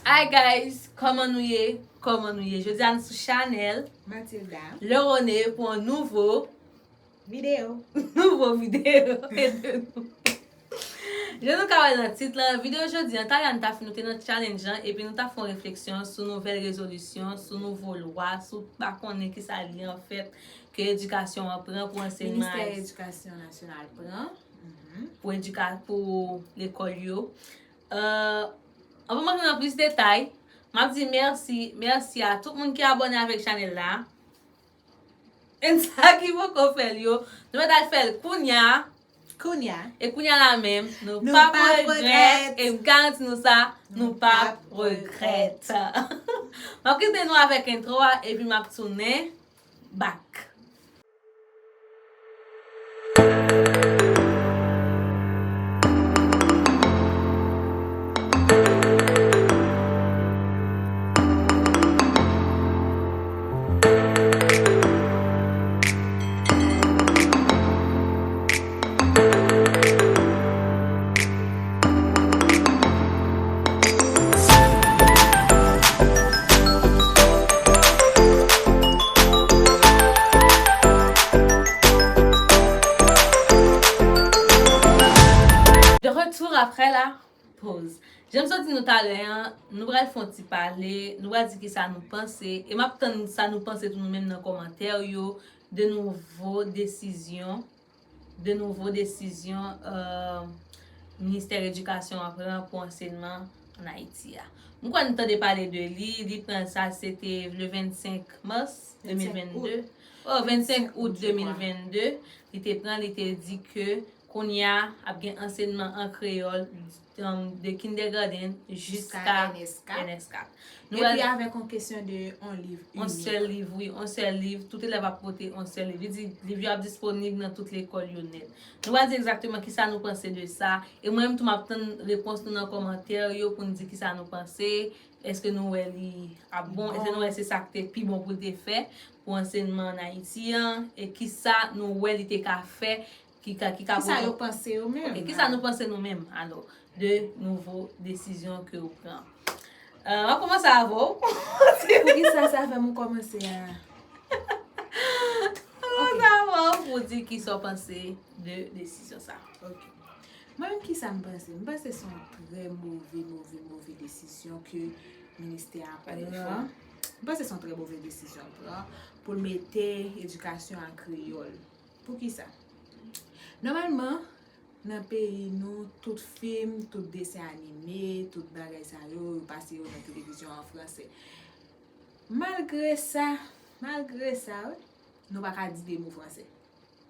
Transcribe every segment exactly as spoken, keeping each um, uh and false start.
Hi guys, kòman nou ye? Kòman nou ye? Jodi a nou sou chanèl Matilda. Lerone pou yon nouvo Videyo. nouvo videyo. E de nou. Jan nou ka wè nan tit lan, videyo jodi an, talè a nou ta fin nou te nan challenge lan, epi nou ta fè yon refleksyon sou nouvèl rezolisyon, sou nouvo lwa, sou pa konnen kisa l ye anfèt, ke edikasyon an pran pou ansèyman Ministè Edikasyon Nasyonal pran. Mhm. pou edika pou lekòl yo. Euh, anvan m rantre nan plis detay, m ap di mèsi, mèsi a tout moun ki abòne avèk chanèl la. E sa ki poko fè l yo, nou mèt al fè l kounya. Kounya. E kounya la menm, nou Nou p ap p ap regrèt. regrèt. E m garanti nou sa, nou Nou p ap p ap regrèt. M ap kite nou avèk entwo a, epi m ap tounen back. De retour après la pause. Jan m sot di nou talè an, nou pral fè yon ti pale, nou pral di kisa nou panse, e m ap tann sa nou panse tou nou menm nan kòmantè yo, de nouvo desizyon, de nouvo desizyon euh, Ministè Edikasyon an pran pou ansèyman an Ayiti a. M kwè nou tande pale de li, li pran sa se te le vennsenk mas de mil vennde. Oh, vennsenk out de mil vennde, li te pran, li te di ke kounye a ap gen ansèyman an kreyòl um, de kindergarten jiska N S K. N S K. Nou Epi pral avèk yon kesyon de yon liv yon inik. Sèl liv, wi, yon sèl liv. Tout elèv ap pote yon sèl liv. Li di liv yo ap disponib nan tout lekòl yo nèt. Nou pral di egzakteman kisa nou panse de sa. E mwen menm tou m ap tann repons nou nan kòmantè yo pou n di kisa nou panse. Èske nou wè li ap bon? Èske nou wè se sa k te pi bon pou l te fè pou ansèyman an Ayiti an? E kisa nou wè li te ka fè ki ka ki ka Kisa yo panse yo menm? Ok, kisa nou panse nou menm alò de nouvo desizyon ke yo pran? Euh, m ap kòmanse avè w. Poukisa sa fè m kòmanse a? Kòmanse avè w pou di kisa w panse de desizyon sa. Ok. Mwen menm kisa m panse? M panse se yon trè move, move, move desizyon ke ministè a pran. M panse se yon trè move desizyon l pran pou l mete edikasyon an kreyòl. Poukisa? Nòmalman, nan peyi nou, tout fim, tout desen anime, tout bagay sa yo, yo pase yo nan televizyon an fransè. Malgre sa, malgre sa, wi, nou pa ka di de mo fransè.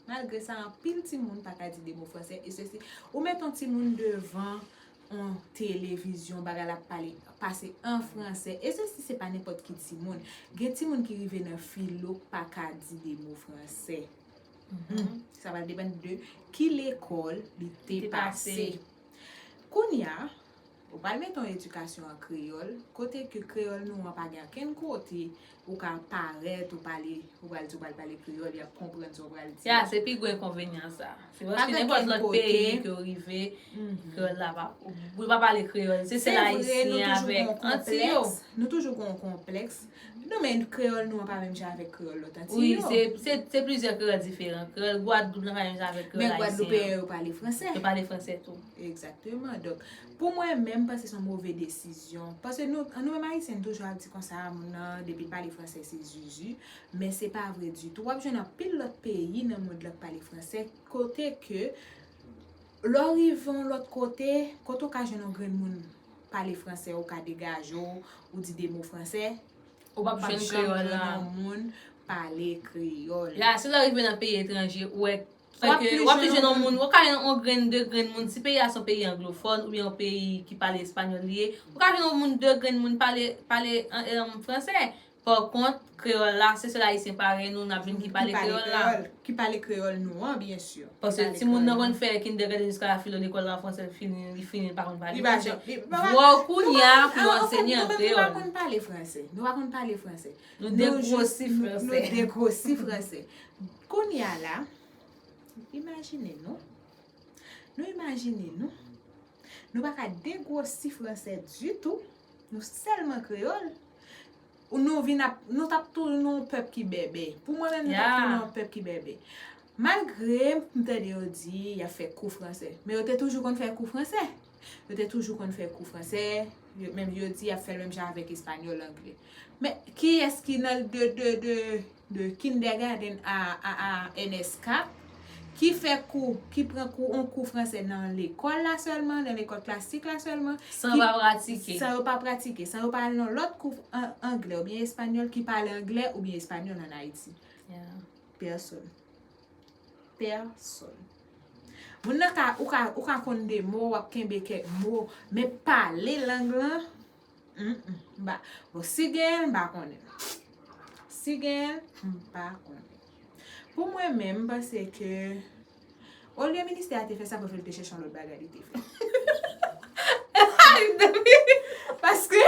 Malgre sa, anpil timoun pa ka di de mo fransè, e sesi, ou met yon timoun devan yon televizyon, bagay la pale, pase an fransè, e sesi se pa nenpòt ki timoun. Gen timoun ki rive nan filo k pa ka di de mo fransè. Sa va depann de ki lekòl li te pase. Kounye a, ou pral mete yon edikasyon an kreyòl, kote ke kreyòl nou an pa gen okenn kote ou ka parèt, ou pale, ou pral di ou pral pale kreyòl, y ap konprann sa w pral di. Ya, se pi gwo enkonvenyan sa. Se paske nenpòt lòt peyi ke w rive, kreyòl la pa, ou pa pale kreyòl. Se sèl ayisyen avèk antiy yo. Nou toujou gen yon konplèks. Non, men kreyòl nou an pa menm jan avèk kreyòl lòt antiy yo. Wi, se, se, se plizyè kreyòl diferan. Kreyòl Gwadloup lan pa menm jan avèk kreyòl ayisyen an. Men Gwadloupeyen yo pale fransè. Yo pale fransè tou. Egzakteman. Donk, pou mwen menm, m panse se yon move desizyon. Paske nou, nou menm ayisyen, nou toujou ap di konsa, moun nan, depi l pale fransè, se zuzu. Men se pa vre ditou. W ap jwenn anpil lòt peyi nan mond lan k pale fransè, kote ke, lè w rive yon lòt kote, kote w ka jwenn yon grenn moun pale fransè, ou ka degaje w, ou di de mo fransè, ou p ap janm jwenn yon moun pale kreyòl. Ya, se lè w rive nan peyi etranje, ou wè, w ap jwenn yon moun, ou ka jwenn yon grenn, de grenn moun, si peyi a se yon peyi anglofòn, oubyen yon peyi ki pale espanyòl li ye, ou ka jwenn yon moun, de grenn moun pale, pale fransè. Pa kont, kreyòl la, se sèl ayisyen parèy nou n ap jwenn ki pale kreyòl la. Ki pale kreyòl nou an, byen si. Paske timoun nan konn fè kindergarten jiska la filo lekòl la an fransè, li fini, li fini, li pa konn pale fransè. Vwa w kounye a pou yo anseye an kreyòl. Nou pa konn pale fransè. Nou pa konn pale fransè. Nou degrosi fransè. Nou degrosi fransè. Kounye a la, imajine nou. Nou imajine nou. Nou pa ka degrosi fransè ditou. Nou sèlman kreyòl. Nou vin ap, nou t ap tounen yon pèp ki bèbè. Pou mwen menm, nou t ap tounen yon pèp ki bèbè. Malgre m tande yo di y ap fè kou fransè, men yo te toujou konn fè kou fransè. Yo te toujou konn fè kou fransè. Yo, menm yo di y ap fè l menm jan avèk espanyòl, anglè. Men kiyès ki nan de, de, de, de kindergarten a, a, a N S kat ki fè kou, ki pran kou, yon kou fransè nan lekòl la sèlman, nan lekòl klasik la sèlman, san yo pa pratike. San yo pa pratike, san yo pa al nan lòt kou an-, anglè oubyen espanyòl ki pale anglè oubyen espanyòl ann Ayiti. Pèsonn. Pèsonn. Moun nan ka, ou ka, ou ka konn de mo, w ap kenbe kèk mo, men pale lang lan, mm, mm, m pa, bon, si genyen l, m pa konnen. Si genyen l, m pa konnen. Pou mwen menm, m panse ke olye ministè a te fè sa, prefere l te chèche yon lòt bagay li te fè. Paske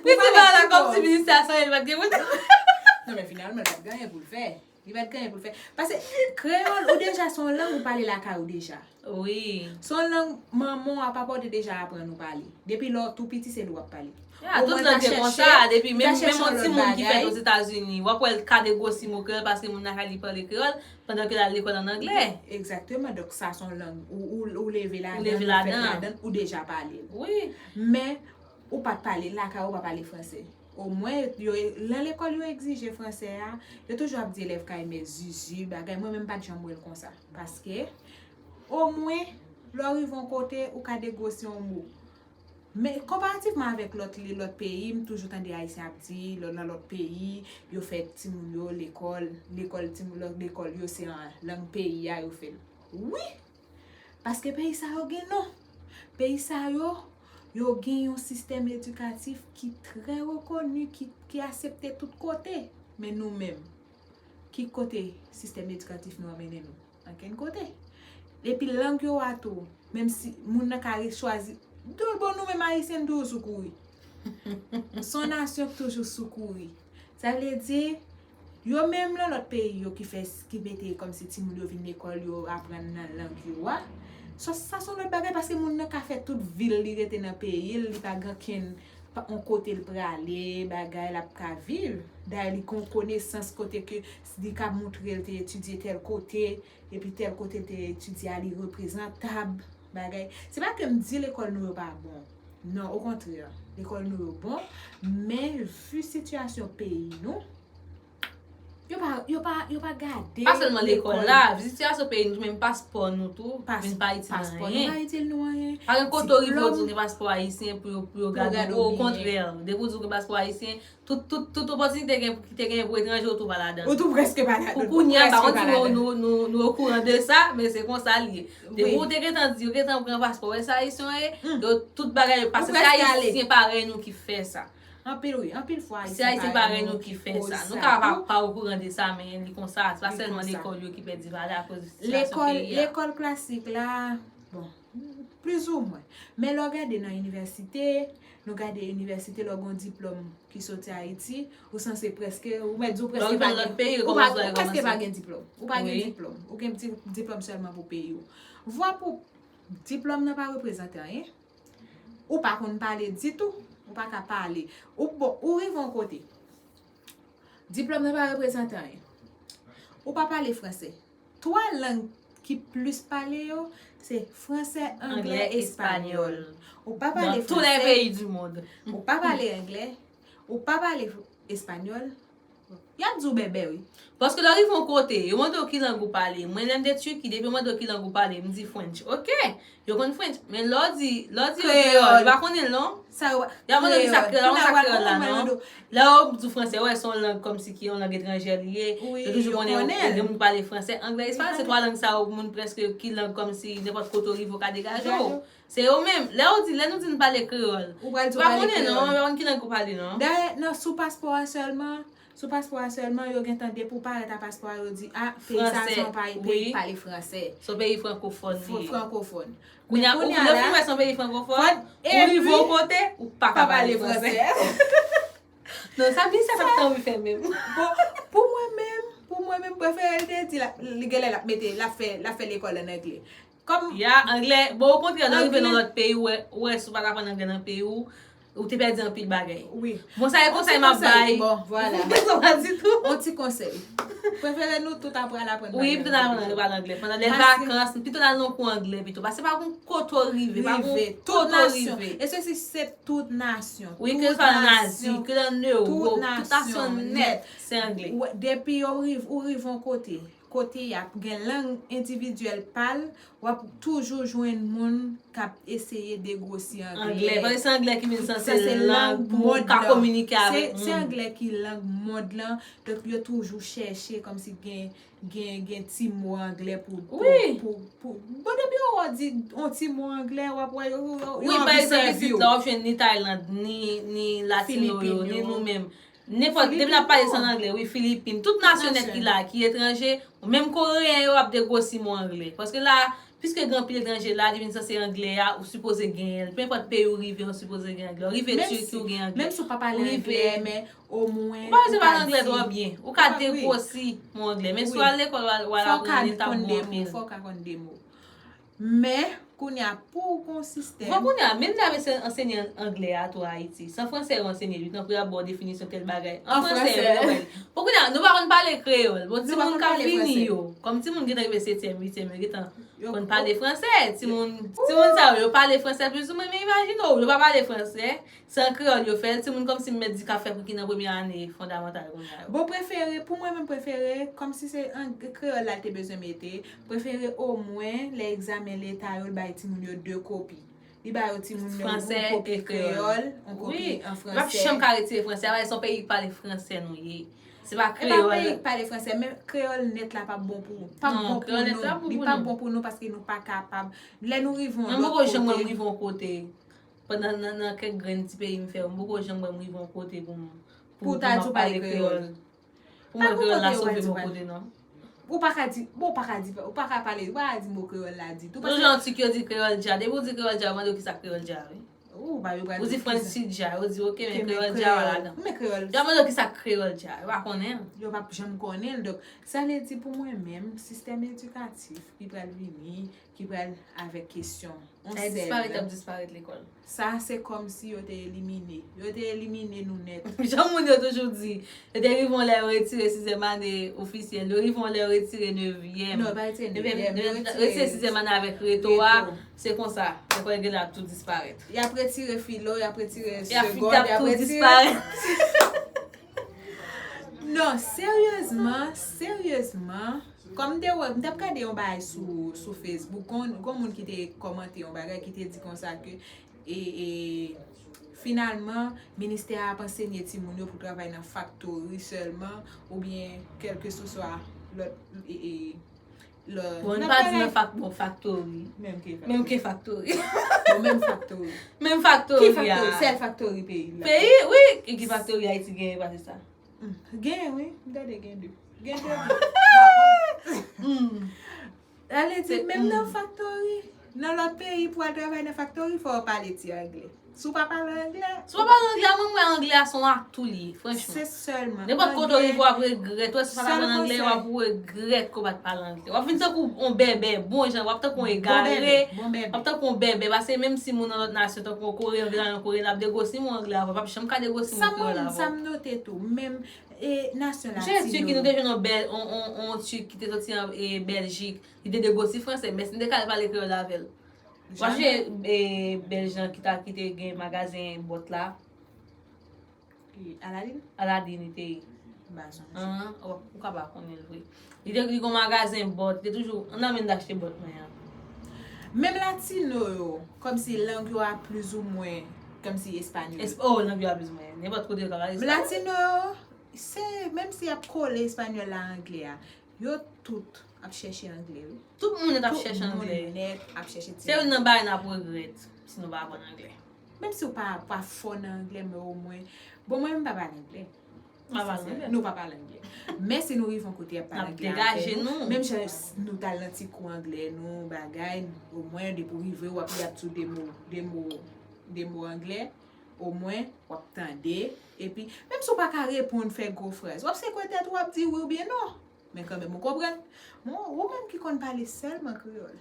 Li di bagay la kòmsi ministè a sa, li pa t gen moun. Non, men finalman, li pa t gen anyen pou l fè. Li pa t gen anyen pou l fè. Paske kreyòl, ou deja se yon lang ou pale lakay ou deja. Wi. Se yon lang manman w a, papa w te deja aprann ou pale. Depi lè w tou piti, se li w ap pale. Ya, tout lang se konsa, depi menm, menm yon timoun ki fèt Ozetazini, w ap wè l ka degwosi mo kreyòl paske moun lakay li pale kreyòl, pandan ke l al lekòl ann anglè. Egzakteman. Donk, sa se yon lang ou, ou, ou leve ladan l, ou fèt ladan l, ou deja pale l. Wi. Men, ou pa t pale l lakay ou, ou pa pale fransè. Omwen, yo, nan lekòl, yo egzije fransè a, yo toujou ap di elèv kay mè zuzu, bagay. Mwen menm, m pa t janm wè l konsa. Paske, omwen, lè w rive yon kote, ou ka degwosi yon mo. Men, konparativman avèk lòt, lòt peyi, m toujou tande Ayisyen ap di, lò-, nan lòt peyi, yo fè timoun yo lekòl, lekòl timoun, lòt lekòl yo, se an lang peyi a, yo fè l. Wi! Paske peyi sa yo gen non. Peyi sa yo, yo gen yon sistèm edikatif ki trè rekoni, ki, ki aksepte tout kote. Men nou menm, ki kote sistèm edikatif nou an mennen nou? Ankenn kote. Epi lang yo a tou, menm si moun nan ka re-, chwazi, bon, nou menm Ayisyen, n toujou sou kouri. Se yon nasyon k toujou sou kouri. Sa vle di, yo menm nan lòt peyi yo ki fè, ki mete kòmsi timoun yo vin lekòl, yo aprann nan lang yo a. Sa, sa se yon lòt bagay, paske moun nan ka fè tout vi l, li rete nan peyi l, li pa gen okenn, pa, yon kote l prale, bagay, l ap ka viv. Dayè, li gen yon konesans kote ke li ka montre l te etidye tèl kote, epi tèl kote l te etidye a, li reprezantab, bagay. Se pa ke m di lekòl nou yo pa bon. Non, okontrè, lekòl nou yo bon, men vi sitiyasyon peyi nou, yo pa, yo pa, yo pa gade. Pa sèlman lekòl la, vi sitiyasyon peyi nou, menm paspò nou tou, vin pa itil anyen. Paspò nou pa itil nou anyen. Pa gen kote w rive w di w gen paspò ayisyen pou yo, pou yo gade w. Okontrè, depi w di w gen paspò ayisyen, tout, tout, tout opòtinite gen, ki te genyen pou etranje, ou tou pa ladan. Ou tou prèske pa ladan. Pou kounye a, m pa konn si nou, nou, nou, nou okouran de sa, men se konsa l ye. Depi w te gentan di, yo gentan pran paspò, wè se ayisyen w ye, yo tout bagay yo pase. Se ayisyen parèy nou ki fè sa. Anpil, wi, anpil fwa se ayisyen parèy nou ki fè sa. Nou ka pa, pa okouran de sa, men li konsa. Se pa sèlman lekòl yo ki pèdi valè akoz sitiyasyon peyi a. Lekòl klasik la, bon, plizoumwen. Men lè w gade nan inivèsite, nou gade inivèsite, lè w gen yon diplòm ki soti Ayiti, ou sanse prèske, ou mèt di w prèske pa gen, ou pa, ou prèske pa gen diplòm. Ou pa gen diplòm. Ou gen di-, diplòm sèlman pou peyi w. Vwa pou diplòm nan pa reprezante anyen. Ou pa konn pale ditou, ou pa ka pale. Ou, bon, ou rive yon kote. Diplòm nan pa reprezante anyen. Ou pa pale fransè. Twa lang ki plis pale yo, se fransè, anglè, espanyòl. Ou pa pale fransè. Dans tous les pays du monde. Ou pa pale anglè, ou pa pale espanyòl, y ap di w bèbè, wi. Paske lè w rive yon kote, yo mande w ki lang ou pale. Mwen, lè m te Tiki, depi yo mande w ki lang ou pale, m di French. Oke, yo konn French. Men lè w di, lè w di yo kreyòl, yo pa konnen l non. Sa yo, y ap mande w ki sa kreyòl la, sa kreyòl la non. Lè yo di w fransè, wè, se yon lang kòmsi ki yon lang etranjè li ye. Yo toujou konnen gen moun ki pale fransè, anglè, espanyòl, se twa lang sa yo, moun prèske ki lang kòmsi nenpòt kote w rive, w ka degaje w. Se yo menm. Lè yo di, lè nou di n pale kreyòl, yo pa konnen non, yo pa konn ki lang ou pale non. Dayè, nan, sou paspò a sèlman, sou paspò a sèlman, yo gentan depi w parèt a paspò a, yo di, a, peyi sa a se yon peyi ki pale fransè. Se yon peyi frankofòn li ye. Frankofòn. Kounye a, ou lè w fin wè se yon peyi frankofòn, ou rive yon kote, ou pa ka pale fransè. Non, sa misye sa t ap anvi fè menm. Bon, pou mwen menm, pou mwen menm, prefere l te di, l ap, li genlè l ap mete, l ap fè, l ap fè lekòl ann anglè. Kòm Ya, anglè. Bon, okontrè, lè w rive nan lòt peyi, ou wè, ou wè si w pa t aprann anglè nan peyi w, ou te pèdi anpil bagay. Wi. Bon, sa e konsèy m ap bay. Bon, vwala. Sa pa ditou. On ti konsèy. Prefere nou tout aprann aprann Wi, pito n al aprann anglè, pale anglè. Pandan lè vakans, pito n al nan kou anglè pito. Pase pa gon kote w rive, pa gon kote w rive. E se si se tout nasyon. Wi, ke l swa an Azi, ke l an Ewòp, tout nasyon nèt, se anglè. Depi yo rive, ou rive yon kote, kote y ap gen lang endividyèl pa l, w ap toujou jwenn moun k ap eseye degwosi anglè. Anglè, paske se anglè ki vin sanse lang pou w ka kominike avèk moun. Se anglè ki lang mond lan, donk yo toujou chèche kòmsi gen, gen, gen ti mo anglè pou, pou, pou, pou, bon, depi yo wè w di yon ti mo anglè, w ap wè yo, yo, yo, yo Wi, pa anvi egzanp, sèvi isit w. La, w ap jwenn ni Tayland, ni, ni Latino yo, Filipin ni yo. Nou menm. Nenpòt, depi n ap pale san anglè, wi, Filipin, tout nasyon nèt ki la, ki etranje, menm Koreyen yo ap degwosi mo anglè. Paske la, piske gen anpil etranje la, li vin sanse anglè a, ou sipoze genyen l. Penpòt peyi ou rive, ou sipoze gen anglè. Ou rive Tiki, ou gen anglè. Menm si w pa pale anglè, men omwen ou ka di. Ou pa bezwen pale anglè twò byen. Ou ka degwosi mo anglè. Men si w al lekòl, w al, w al aprann li, l t ap bon anpil. Fò w ka konn de mo. Men, kounye a, pou w gon sistèm. Bon, kounye a, menm lè yo se ansenye anglè a tou Ayiti, se an fransè yo ansenye l, wi, tankou y ap ba w definisyon tèl bagay. An fransè yo bay li. Bon, kounye a, nou pa konn pale kreyòl. Bon, timoun k ap vini yo, kòm timoun gentan rive setyèm, uityèm, yo gentan konn pale fransè. Timoun, timoun sa yo, yo pale fransè plizoumwen, men imajine w, yo pa pale fransè. Se an kreyòl yo fè l, timoun kòmsi m mèt di k ap fè pou ki nan premye ane fondamantal kounye a yo. Bon, prefere, pou mwen menm prefere, kòmsi se an kreyòl la l te bezwen mete, prefere omwen lè egzamen leta yo, l bay timoun yo de kopi. Li ba yo timoun yo yon kopi kreyòl, yon kopi an fransè. Wi, yo p ap janm ka retire fransè a, se yon peyi k pale fransè nou ye. Se pa kreyòl. E pa peyi k pale fransè, men kreyòl nèt la p ap bon pou, p ap bon pou nou. Li p ap bon pou nou paske nou pa kapab. Lè nou rive yon lòt kote. Mwen m poko janm wè m rive yon kote. Pandan nan, nan kèk grenn ti peyi m fè yo, m poko janm wè m rive yon kote pou m, pou, pou m ap pale kreyòl. Pou mwen kreyòl la sove m yon kote, non. Ou pa ka di, bon, ou pa ka di, ou pa ka pale, ou pa ka di mo kreyòl la ditou. Tou jan ti yo di kreyòl dja, depi w di kreyòl dja, yo mande w kisa kreyòl dja, wi. Ou pa yo pral di kisa. Ou di French dja, yo di, "Ok, men kreyòl dja pa ladan." Men kreyòl. Yo mande w kisa kreyòl dja, yo pa konnen l. Yo p ap janm konnen l. Donk, sa vle di pou mwen menm, sistèm edikatif ki pral vini, ki pral avèk kesyon yon sèl. Disparèt, y ap disparèt lekòl. Sa se kòmsi yo te elimine. Yo te elimine nou nèt. Jan moun yo toujou di, yo te rive yon lè yo retire sizyèm ane ofisyèl, yo rive yon lè yo retire nevyèm. Non, yo pa retire nevyèm, yo retire sizyèm ane avèk reto a. Se konsa, lekòl gen la ap tou disparèt. Y ap retire filo, y ap retire segond, y ap retire. Non, seryezman, seryezman, kòm m te wè, m t ap gade yon bagay sou, sou Facebook, gon, gon moun ki te kòmante yon bagay ki te di konsa ke, e, e, finalman, ministè a ap ansenye timoun yo pou travay nan faktori sèlman, oubyen kèlkeseswa lòt, e, e, Bon, n pa di nan fak-, bon, faktori. Menm ke faktori. Menm ke faktori. Bon, menm faktori. Menm faktori a. Ki faktori? Sèl faktori peyi la. Peyi, wi. E ki faktori Ayiti genyen pase sa? Hmm. Genyen, wi. M tande gen de. Gen de. Hmm. Ale di, menm nan faktori, nan lòt peyi pou al travay nan faktori, fò w pale ti anglè. Si w pa pale anglè. Si w pa pale anglè, mwen, mwen, anglè a se yon atou li ye, franchman. Se sèlman. Nenpòt kote w rive, w ap regrèt. Wè, si w pa t aprann anglè, w ap regrèt ke w pa t pale anglè. W ap vin tankou yon bèbè, bon jan, w ap tankou yon egare. Bon bèbè, bon bèbè. W ap tankou yon bèbè, paske menm si moun nan lòt nasyon, tankou yon Koreyen, vin al yon Koreyen, l ap degwosi mo anglè avè w, l p ap janm ka degwosi mo kreyòl avè w. Sa m, sa m note tou, menm, e, nasyon latino. Jan Tiki, nou te jwenn yon bèl, yon, yon, yon Tik ki te soti an, e, Bèljik, li te degwosi fransè, men si n te ka al pale kreyòl avè l. W ap sonje, e, bèl jan ki ta, ki te gen magazen bòt la? Ki Aladin? Aladin, li te ye. M pa sonje. An, ou, ou ka pa konnen l vre. Li te, li gon magazen bòt, li te toujou, ann anmenn n achte bòt mwen an. Menm latino yo, kòmsi lang yo a plizoumwen, kòmsi espanyòl. Es-, oh, lang yo a plizoumwen. Nenpòt kote yo ka pale espanyòl. Latino yo, se, menm si y ap kole espanyòl la anglè a, yo tout ap chèche anglè, wi. Tout moun nèt ap chèche anglè. Tout moun nèt ap chèche ti anglè. Se youn nan bagay n ap regrèt si nou pa aprann anglè. Menm si w pa, pa fò nan anglè, men omwen, bon, mwen, m pa pale anglè. M pa pale anglè. Nou pa pale anglè. Men si nou rive yon kote, y ap pale anglè avè nou. N ap degaje nou. Menm jan s-, nou t al nan ti kou anglè, nou bagay, omwen, depi w rive, w ap, y ap di w de mo, de mo, de mo anglè, omwen, w ap tande, epi, menm si w pa ka reponn, fè gwo fraz, w ap sekwe tèt ou, w ap di wi oubyen non. Men kanmenm, ou konprann? Bon, ou menm ki konn pale sèlman kreyòl.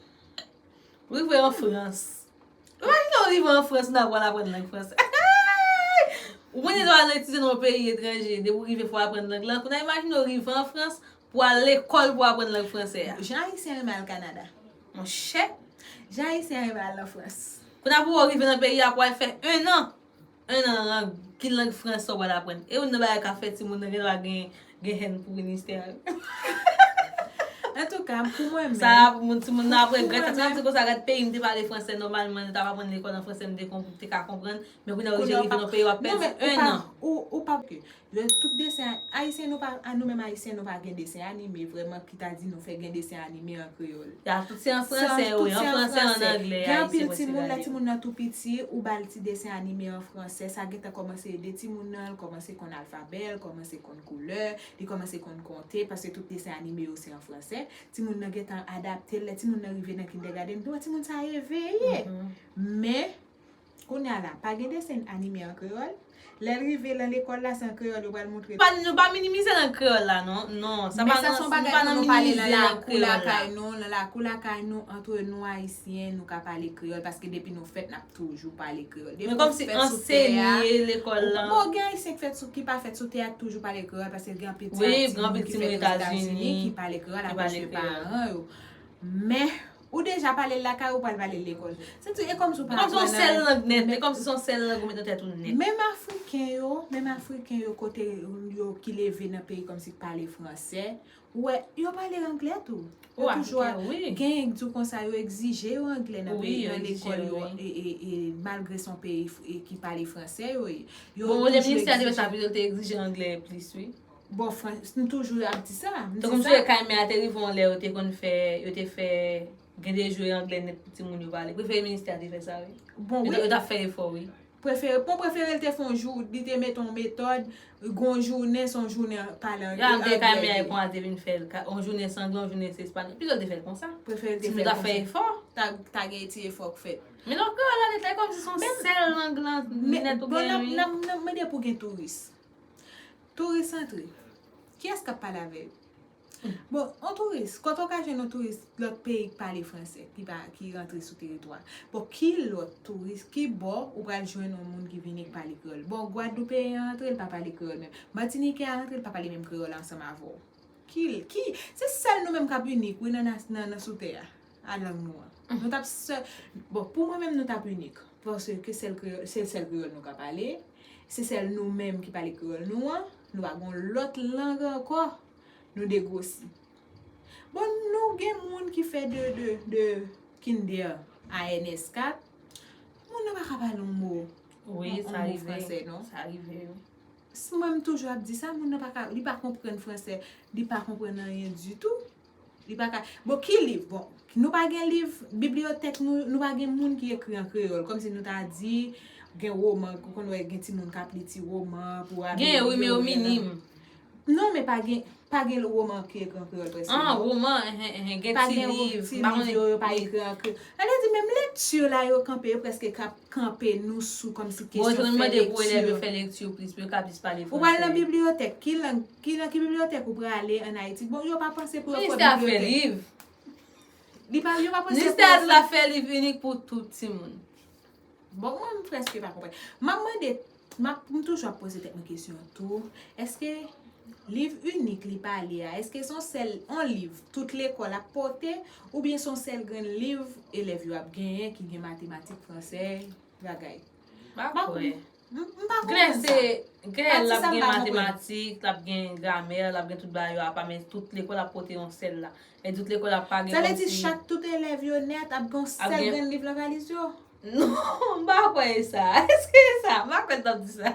Rive an Frans. Imajine w rive an Frans, ou nan pral aprann lang fransè. Ou konnen lè w al etidye nan yon peyi etranje, depi w rive fò w aprann lang lan. Kounye a imajine w rive an Frans pou w al lekòl pou w aprann lang fransè a. Jan Ayisyen renmen al Kanada. Monchè. Jan Ayisyen renmen al nan Frans. Kounye a pou w rive nan peyi a pou w al fè en an. En an, lang, ki lang fransè w pral aprann? E youn nan bagay k ap fè timoun nan gen dwa gen, gen hèn pou ministè a. Antouka, pou mwen menm. Sa a pou moun, timoun nan ap regrèt sa. Sa di konsa, gad peyi m te pale fransè nòmalman, nou t ap aprann lekòl an fransè, m te konp-, te ka konprann. Men kounye a w rive nan peyi w ap pèdi en an. Ou pa, ou, ou pa, yo, tout desen, Ayisyen, nou pa, a nou menm Ayisyen, nou pa gen desen anime vrèman ki ta di nou fè gen desen anime an kreyòl. Ya, tout se an fransè, wi, an fransè, an anglè. Gen anpil timoun, lè timoun nan tou piti, ou ba l ti desen anime an fransè, sa gentan kòmanse ede timoun nan, l kòmanse konn alfabè, l kòmanse konn koulè, li kòmanse konn konte, paske tout desen anime yo se an fransè. Timoun nan gentan adapte l, lè timoun nan rive nan kindergarten, nou wè timoun sa eveye. Men, Kounye a la, pa gen desen anime an kreyòl. Lè l rive nan lekòl la, se an kreyòl yo pral montre. Pa, nou pa minimize lang kreyòl la, non. Non, sa pa nan, nou pa nan minimize lang kreyòl la. Men sa se yon bagay pou nou pale nan lakou lakay nou, nan lakou lakay nou, antre nou Ayisyen, nou ka pale kreyòl, paske depi nou fèt, n ap toujou pale kreyòl. Depi w fèt sou tè a, bon, gen Ayisyen ki fèt sou, ki pa fèt sou tè a, ki toujou pale kreyòl, paske gen anpil ti Ayisyen ki fèt Ozetazini, ki pale kreyòl akoz de paran yo. Men, ou deja pale l lakay ou, pral pale l lekòl. Se ti, e kòmsi ou pa aprann anyen. E kòmsi se yon sèl lang nèt, e kòmsi se yon sèl lang ou met nan tèt ou nèt. Menm Afriken yo, menm Afriken yo, kote yo ki leve nan peyi kòmsi k pale fransè, ou wè, yo pale anglè tou. Yo toujou ap, genyen k di w konsa, yo egzije yo anglè nan peyi, nan lekòl yo, e, e, e, malgre se yon peyi f-, e, ki pale fransè yo ye. Yo toujou egzije. Bon, olye ministè a te fè sa, pito l te egzije anglè plis, wi. Bon, Frans, nou toujou ap di sa. M di sa. Tankou m sonje Kaymen a te rive yon lè yo te konn fè, yo te fè gen de jou e anglè nèt pou timoun yo pale. Prefere ministè a te fè sa, wi. Bon, wi. Yo t ap fè efò, wi. Prefere, bon, prefere l te fè yon jou, li te mete yon metòd, gon jounen, se yon jounen pale anglè. Yo ap di Kaymen a konn te vin fè l, ka-, yon jounen se anglè, yon jounen se espanyòl. Pito l te fè l konsa. Prefere l te fè l konsa. Timoun yo t ap fè efò. Ta, ta gen ti efò k fèt. Men lè w kreyòl la nèt la, e kòmsi se yon sèl lang lan nèt ou gen, wi. N ap, n ap, n ap mande pou gen touris. Touris antre. Kiyès k ap pale avè yo? Bon, yon touris, kote w ka jwenn yon touris lòt peyi k pale fransè, ki pa, ki rantre sou teritwa? Bon, ki lòt touris, ki bò ou pral jwenn yon moun ki vini k pale kreyòl? Bon, Gwadloupéyen an antre, l pa pale kreyòl menm. Matinitjè a antre, l pa pale menm kreyòl ansanm avè w. Ki, ki, se sèl nou menm k ap inik, wi, nan, nan, nan, nan sou tè a, a lang nou an. Nou t ap sè-, bon, pou mwen menm, nou t ap inik. Paske sèl kreyòl, se sèl kreyòl nou ka pale. Se sèl nou menm ki pale kreyòl nou an. Nou pa gon lòt lang ankò. Nou degwosi. Bon, nou gen moun ki fè de, de, de kinder a N S kat. Moun nan pa ka pale yon mo, yon, yon mo fransè, non. Wi, sa rive. Sa rive, wi. Si mwen, m toujou ap di sa, moun nan pa ka, li pa konprann fransè, li pa konprann anyen ditou. Li pa ka, bon, ki liv? Bon, nou pa gen liv, bibliyotèk nou, nou pa gen moun ki ekri an kreyòl. Kòmsi nou ta di, gen woman, ou konn wè gen timoun k ap li ti woman pou amelyore. Gen, wi, men yo minim. Non, men pa gen, pa gen woman ki ekri an kreyòl prèske, non. Ah, woman, enhen, enhen, gen ti liv, ti liv yo, yo pa ekri an kreyòl. Sa vle di, menm lekti la, yo kanpe, yo prèske k ap kanpe nou sou kòmsi kesyon fè lekti. Bon, yo mande pou elèv yo fè lekti plis, pou yo ka plis pale fransè. Ou pral nan bibliyotèk, ki lang, ki, nan ki bibliyotèk ou prale ann Ayiti? Bon, yo pa panse pou yo fè bibliyotèk. Ministè a fè liv. Li pa, yo pa panse pou yo fè. Ministè a di l ap fè liv inik pou tout timoun. Bon, mwen, m prèske pa konprann. M ap mande, m ap, m toujou ap poze tèt mwen kesyon an tou. Èske liv inik li pale a, èske se yon sèl, yon liv tout lekòl ap pote, oubyen se yon sèl grenn liv elèv yo ap genyen ki gen matematik, fransè, bagay? M pa kwè. M, m pa konprann sa. Gen, l ap gen matematik, l ap gen gramè, l ap gen tout bagay yo apa, men tout lekòl ap pote yon sèl la. E tout lekòl ap pa gen kòmsi. Sa vle di chak tout elèv yo nèt ap gen yon sèl grenn liv nan valiz yo? Non, m pa kwè e sa. Èske e sa? M pa kwè l t ap di sa.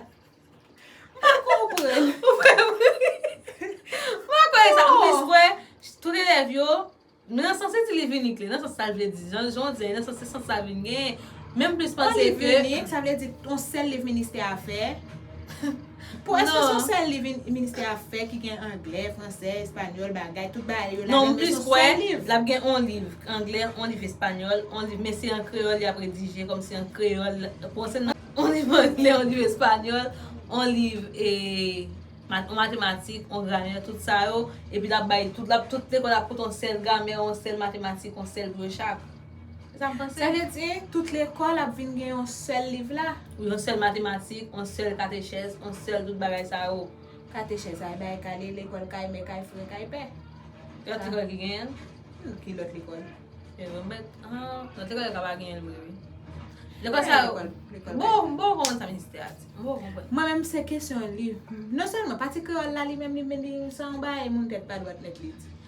M pa konprann. Ou fè m ri. M pa kwè e sa. M plis kwè tout elèv yo, men nan sans se ti liv inik li, nan sans sa l vle di. Jan, jan w di a, nan sans se sans sa l vin genyen. Men m plis panse ke yon liv inik, sa vle di yon sèl liv ministè a fè. Pou, èske se yon sèl liv in-, ministè a fè ki gen anglè, fransè, espanyòl, bagay, tout bagay yo ladan, men se yon sèl liv? Non, m plis kwè l ap gen yon liv anglè, yon liv espanyòl, yon liv, men se an kreyòl y ap redije, kòmsi an kreyòl, pou yon sèl nan, yon liv anglè, yon liv espanyòl, yon liv, e, mat-, yon matematik, yon gramè, tout sa yo, epi l ap bay, tout, l ap, tout lekòl ap pote yon sèl gramè, yon sèl matematik, yon sèl pou yo chak. Sa m panse. Sa vle di, tout lekòl ap vin gen yon sèl liv la. Yon sèl matematik, yon sèl katechèz, yon sèl tout bagay sa yo. Katechèz, ay bay kale, lekòl kay, men kay, fre kay, pè. Yon lekòl ki genyen l. Hmm, ki lòt lekòl? E mwen mèt, ah, yon lekòl ka pa genyen l vre, wi. Lekòl sa yo. Lekòl, lekòl Bon, bon, kòman sa ministè a di? Bon, konprann. Mwen menm se kesyon li. Non sèlman pati kreyòl la li menm li menm li se yon bagay moun tèt pa dwat nèt li di.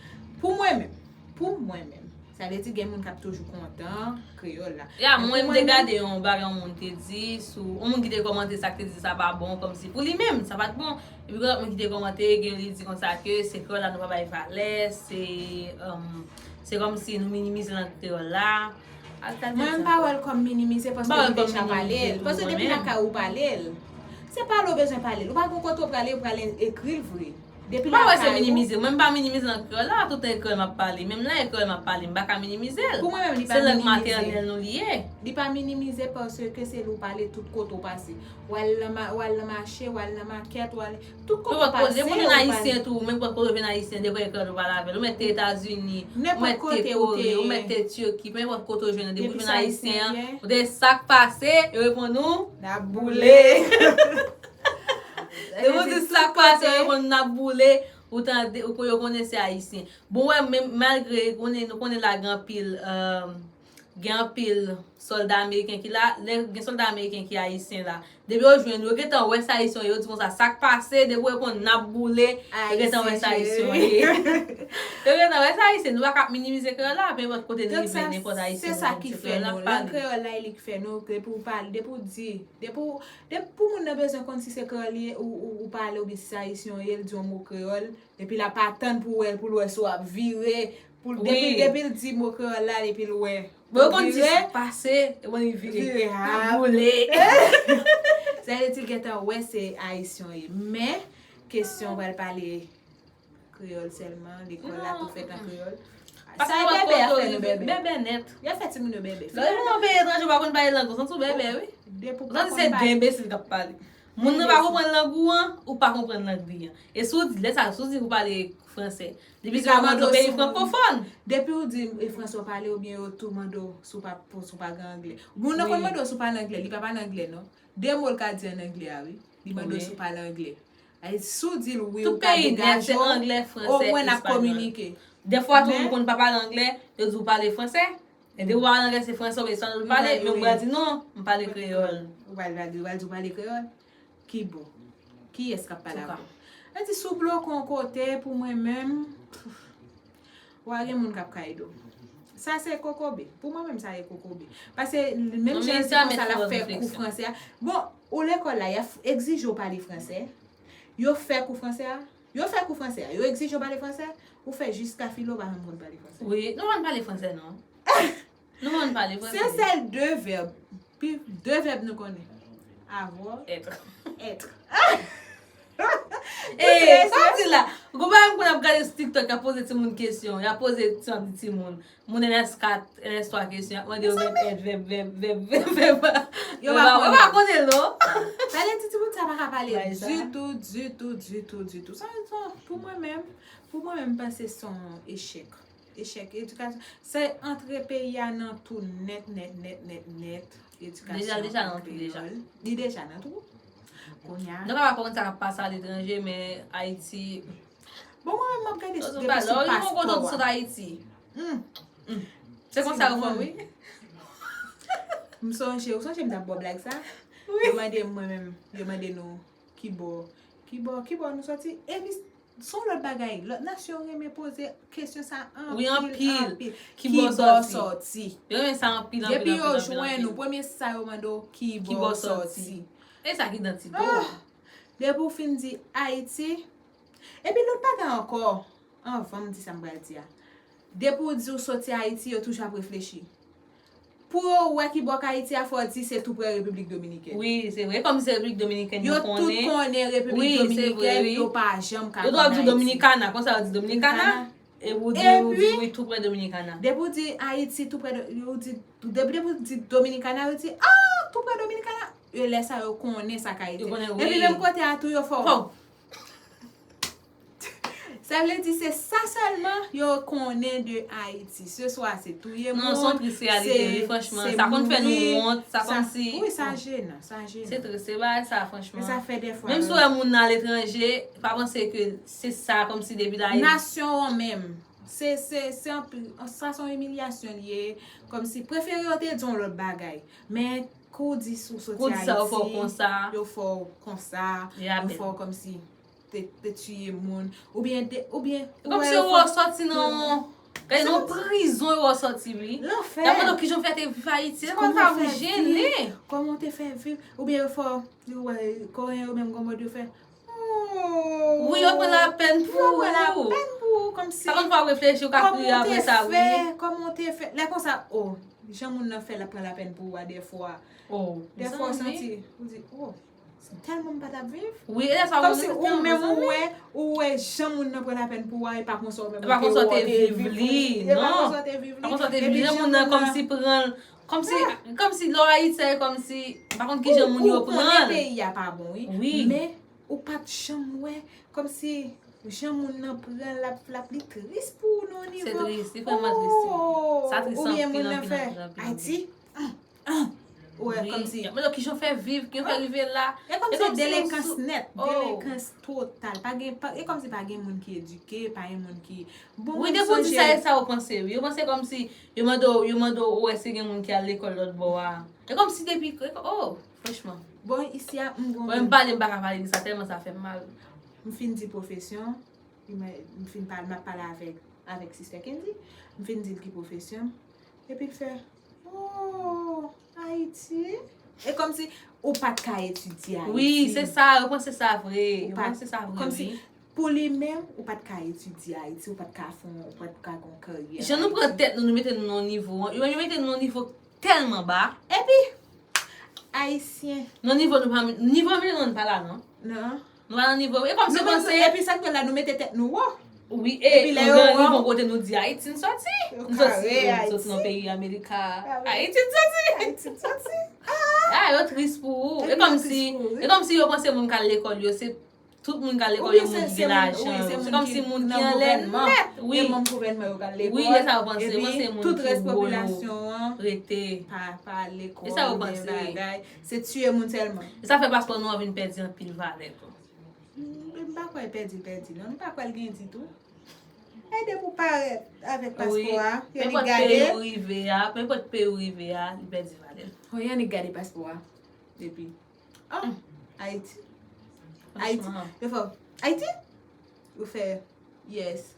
Pou mwen menm, pou mwen menm, sa vle di gen moun k ap toujou kontan kreyòl la. Ya, mwen m te gade yon bagay yon moun te di sou yon moun ki te kòmante sa k te di sa pa bon kòmsi pou li menm sa pa t bon. Epi gen lòt moun ki te kòmante gen li di konsa ke se kreyòl la nou pa bay valè, se um, se kòmsi nou minimize lang kreyòl la. Mwen m pa wè l kòm minimize paske nou deja pale l. Paske depi lakay ou pale l. Se pale ou bezwen pale l. Ou pa gon kote ou prale, ou prale ekri l vre. Depi lakay ou. M pa wè se minimize. Mwen m pa minimize lang kreyòl la, tout tan e kreyòl m ap pale. Menm lè e kreyòl m ap pale, m pa ka minimize l. Pou mwen menm li pa minimize. Se lang matènèl nou li ye. Li pa minimize paske se li ou pale tout kote ou pase. W al nan mache, w al nan makèt, w al Tout kote w pase, ou konnen ayisyen tou, menm kote w vin ayisyen, depi w ekran ou pale avè l. Ou mèt te Etazini, ou mèt te Kore, ou mèt te Tiki, menm kote w jwenn, depi w jwenn ayisyen an, ou te sa k pase, yo reponn ou, n ap boule. Depi w di sa k pase, yo reponn ou, n ap boule, ou tande, ou yo konnen se ayisyen. Bon, wè, men malgre, konnen, nou konnen la gen anpil, gen anpil sòlda ameriken ki la, lè gen sòlda ameriken ki ayisyen la, depi yo jwenn ou, yo gentan wè se ayisyen yo, yo di konsa, sa k pase, depi w reponn n ap boule, yo gentan wè se ayisyen yo ye. Yo gentan wè se ayisyen, nou pa ka ap minimize kreyòl la, pe nenpòt kote n rive, nenpòt ayisyen nou di se kreyòl n ap pale. Lang kreyòl la, e li k fè nou, depi w pale, depi w di, depi w, depi pou moun nan bezwen konn si se kreyòl li ye, ou, ou, ou pale, oubyen si se ayisyen w ye, l di yon mo kreyòl, epi l ap atann pou wè, pou l wè si w ap vire, pou l, depi, depi l di mo kreyòl la, depi l wè. Bon, yo konn di sa k pase, yo konn vire. Vire, ah. Boule. Sa vle di l gentan wè se ayisyen w ye. Men, kesyon pral pale kreyòl sèlman, lekòl la tou fèt an kreyòl. Sa e bèbè y ap fè nou bèbè. Bèbè nèt. Y ap fè timoun yo bèbè. Lè ou nan peyi etranje, ou pa konn pale lang, ou santi w bèbè, wi. Ou santi se de enbesil k ap pale. Moun nan pa konprann lang ou an, ou pa konprann lang li an. E si w di, lè sa, si w di ou pale fransè, depi se yon peyi frankofòn. Depi w di e fransè w pale oubyen yo tou mande w si w pa, si w pa gen anglè. Moun nan konn mande w si w pale anglè, li pa pale anglè non. De mo l ka di an anglè a wi. Li mande w si w pale anglè. Ay, si w di l wi, ou ka degaje w, omwen n ap kominike. Dèfwa tou moun konn pa pale anglè, yo di w pale fransè. E depi w pale anglè se fransè oubyen espanyòl ou pale, men ou pral di non, m pale kreyòl. Ou pral di, ou pral di w pale kreyòl? Ki bò? Kiyès k ap pale avè w? Sa di si w bloke yon kote pou mwen menm, wa gen moun k ap kay do. Sa se kokobe. Pou mwen menm sa ye kokobe. Paske menm jan l di konsa l ap fè kou fransè a. Bon, ou lekòl la, y ap egzije w pale fransè. Yo fè kou fransè a. Yo fè kou fransè a. Yo egzije w pale fransè. Ou fè jiska filo pa janm konn pale fransè. Wi, nou konn pale fransè non. Nou konn pale fransè. Se sèl de vèb. Pi de vèb nou konnen. Avoir. Être. Être. E, sa di la. Gon bagay m konn ap gade sou TikTok, y ap poze timoun kesyon. Y ap poze timoun. Moun N S kat, N S twa kesyon, y ap mande yo vèb, èt, vèb, vèb, vèb, vèb, vèb. Yo pa konnen. Yo pa konnen non. Sa vle di timoun sa pa ka pale ditou, ditou, ditou, ditou. Sa, sa, pou mwen menm, pou mwen menm, m panse se yon echèk. Echèk edikasyon. Se antre peyi a nan tou nèt, nèt, nèt, nèt, nèt. Edikasyon an kreyòl. Li deja nan tou. Kounye a. Nou ka pa konn sa k ap pase aletranje, men Ayiti. Bon, mwen menm m ap gade depi sou paspò a. Sot Ayiti. Se konsa yo fè wi. M sonje, ou sonje m t ap ba w blag sa? Yo mande m mwen menm, yo mande nou ki bò, ki bò, ki bò nou soti? Epi se yon lòt bagay. Lòt nasyon renmen poze kesyon sa anpil, anpil. Ki bò w soti? Yo renmen sa anpil, anpil, anpil, anpil. Depi yo jwenn ou, premye sa yo mande w, ki bò w soti? E sa k idantite w. Depi w fin di Ayiti, epi lòt bagay ankò, anvan m di sa m pral di a. Depi w di w soti Ayiti, yo toujou ap reflechi. Pou yo wè ki bò k Ayiti a, fò w di se tou prè Repiblik Dominikèn. Wi, se vre. Kòm se Repiblik Dominikèn yo konnen. Yo tout konnen Repiblik Dominikèn, yo pa janm ka konn Ayiti. Yo twò di Dominikana, konsa yo di Dominikana. Epi w di, w di wi, tou prè Dominikana. Depi w di Ayiti, tou prè, yo di, depi, depi w di Dominikana, yo di, ah, tou prè Dominikana. E lè sa yo konnen sa k Ayiti. Epi menm kote a tou, yo fè w. Sa vle di se sa sèlman yo konnen de Ayiti. Se swa se touye moun, se mouri, sa konn fè nou wont, sa kòmsi... Wi, sa jenan, sa jenan. Se tris, se bagay sa, franchman. E sa fè dèfwa... Menm si w wè moun nan aletranje, pa panse ke se sa, kòmsi depi l Ayiti. Nasyon an menm. Se, se, se anpil, sa se yon imilyasyon li ye. Kòmsi prefere yo te di yon lòt bagay. Men kou w di si w soti Ayiti, yo fè w konsa, yo fè w kòmsi te, te tiye moun. Oubyen, oubyen, kòmsi yo wè w sòti nan yon, nan yon prizon, yo wè w sòti, wi. Lanfè. Y ap mande w kijan w fè te viv Ayiti. Se konn fè w jennen. Kòman w te fè viv? Oubyen yo fè w, yo wè, Koreyen yo menm gon mòd yo fè. Wi, yo pran lapèn pou ou. Yo pran lapèn pou ou, kòmsi. Sa konn fè w reflechi, ou ka kriye apre sa, wi. Kòman w te fè? Lè konsa, o, jan moun nan fè l ap pran lapèn pou ou a dèfwa. Dèfwa w santi, ou di, o, se tèlman m pa t ap viv. Wi, e lè sa ou... Kòmsi ou menm ou wè, ou wè jan moun nan pran lapèn pou ou a, e pa konsa ou menm ou te viv li. E pa konsa w te viv li. E pa konsa w te viv li. Jan moun nan kòmsi pran l, kòmsi, kòmsi lè w Ayiti, se kòmsi, m pa konn kijan moun yo pran l. Ou konnen peyi a pa bon, wi. Wi. Men, ou pa t janm wè, kòmsi jan moun nan pran l, l ap, l ap li tris pou ou nan yon nivo. Se tris, li vrèman tris, wi. Sa tris anpil, anpil, anpil, anpil. Ayiti, ou wè, kòmsi. Y ap mande w kijan w fè viv, kijan w fè rive la. E kòmsi delekans nèt, delekans total. Pa gen, pa, e kòmsi pa gen moun ki edike, pa gen moun ki... Bon, wi, depi w di sa, e sa yo panse, wi. Yo panse kòmsi, yo mande w, yo mande w, ou wè si gen moun ki al lekòl lòt bò a. E kòmsi depi, o, franchman. Bon, isi a, m gon... Bon, m pale, m pa ka pale de sa, tèlman sa fè m mal. M fin di pwofesyon, m fin pale, m ap pale avèk, avèk Sister Kendy. M fin di l ki pwofesyon. Epi l fè, o, Ayiti? E kòmsi ou pa t ka etidye Ayiti. Wi, se sa, yo panse sa vre. Yo panse sa vre, wi. Pou li menm, ou pa t ka etidye Ayiti, ou pa t ka fè, ou pa t ka gon karyè Ayiti. Jan nou pran tèt nou, nou mete nou nan nivo, yo, yo mete nou nan nivo tèlman ba. Epi, Ayisyen. Nan nivo nou pa, nivo nou pa la, non. Non. Nou pa nan nivo, e kòmsi yo panse. Epi sa k la, nou mete tèt nou wo. Wi, e nou rive yon kote nou di Ayiti n sòti. N sòti, n sòti nan peyi Amerika. Ayiti n sòti. Ayiti n sòti. A, yo tris pou ou. E kòmsi, e kòmsi yo panse moun k al lekòl yo, se tout moun k al lekòl yo, moun ki gen lajan. Se kòmsi moun ki anlè nèt. Wi. E manm gouvènman yo k al lekòl. Wi, e sa yo panse. Yo panse moun ki gwo yo rete. Pa, pa lekòl, e sa yo panse. Se tiye moun sèlman. E sa fè paspò nou an vin pèdi anpil valè tou. M pa kwè pèdi, pèdi, non. M pa kwè l gen ditou. E depi w parèt avèk paspò a, y annik gade. Penpòt peyi ou rive a, penpòt peyi ou rive a, li pèdi valè l. Wi, y annik gade paspò a. Epi, o, Ayiti. Ayiti. Yo fè, Ayiti? Yo fè, yes.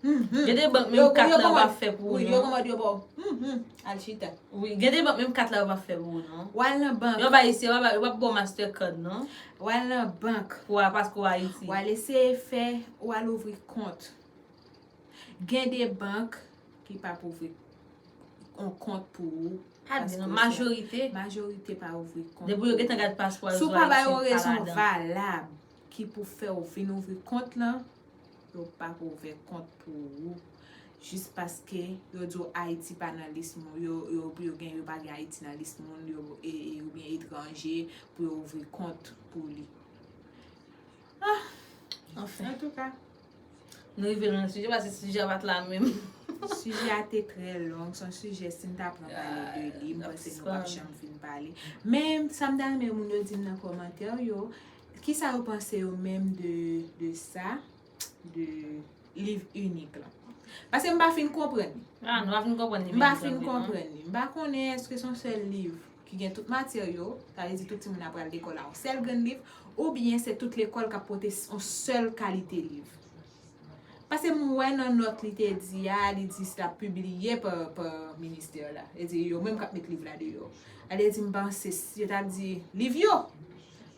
Gen de bank menm kat la yo p ap fè pou ou, non. Yo kòmande yo ba w. Al chita. Wi, gen de bank menm kat la yo p ap fè pou ou, non. W al nan bank. Yo bay isi, yo p ap ba w Mastercard, non. W al nan bank. Pou w al, paske w Ayiti. W al eseye fè, w al ouvri kont. Gen de bank ki p ap ouvri yon kont pou ou. Pa di non, majorite. Majorite pa ouvri kont pou ou. Depi yo gentan gad paspò a, yo di w Ayisyen pa ladan. Si w pa bay yon rezon valab ki pou fè w vin ouvri kont lan, yo p ap ouvè kont pou ou. Jis paske yo di w Ayiti pa nan lis moun, yo, yo, yo gen, yo pa gen Ayiti nan lis moun, yo, e, e, oubyen etranje pou yo ouvri kont pou li. Ah! Anfen. Antouka. Nou rive nan sijè, paske sijè a pa t la menm. Sijè a te trè long, se yon sijè, si n ta pran pale de li, m panse nou p ap janm fin pale. Men, sa m ta renmen moun yo di m nan kòmantè yo, kisa yo panse yo menm de, de sa, de liv inik lan. Paske m pa fin konprann li. Ah, nou pa fin konprann li menm. M pa fin konprann li. M pa konnen èske se yon sèl liv ki gen tout materyo, sa vle di tout timoun ap pral lekòl a yon sèl grenn liv, oubyen se tout lekòl k ap pote s-, yon sèl kalite liv. Paske m wè nan nòt li te di a, li di l ap pibliye pa, pa ministè la. Li di yo menm k ap met liv la deyò. Sa vle di m panse s-, yo t ap di liv yo.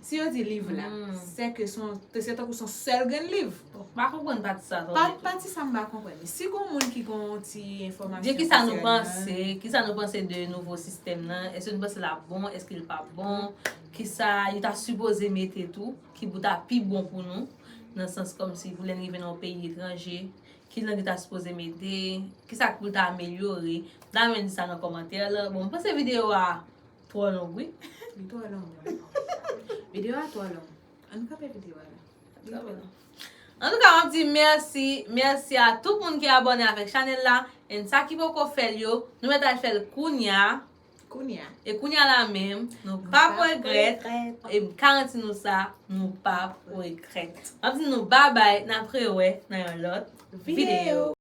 Si yo di liv la, se ke se yon, se tankou se yon sèl grenn liv. Bon, m pa konprann pati sa twò byen tou. Pati sa m pa konprann li. Si gon moun ki gon ti enfòmasyon konsènan. Byen, kisa nou panse? Kisa nou panse de nouvo sistèm nan? Èske nou panse l ap bon? Èske l p ap bon? Kisa yo ta sipoze mete tou, ki pou ta pi bon pou nou, nan sans kòmsi pou lè n rive nan yon peyi etranje, ki lang yo ta sipoze mete, kisa k pou ta amelyore? N ta renmen di sa nan kòmantè lan. Bon, m panse videyo a twò long, wi. Li twò long, wi. Videyo a twò long. Ann kanpe videyo a la. Li twò long. Antouka, m ap di mèsi, mèsi a tout moun ki abòne avèk chanèl la. And sa ki poko fè l yo, nou mèt al fè l kounya. Kounya. E kounya la menm, nou p ap regrèt. E m garanti nou sa, nou p ap regrèt. M ap di nou babay, n ap rewè nan yon lòt videyo.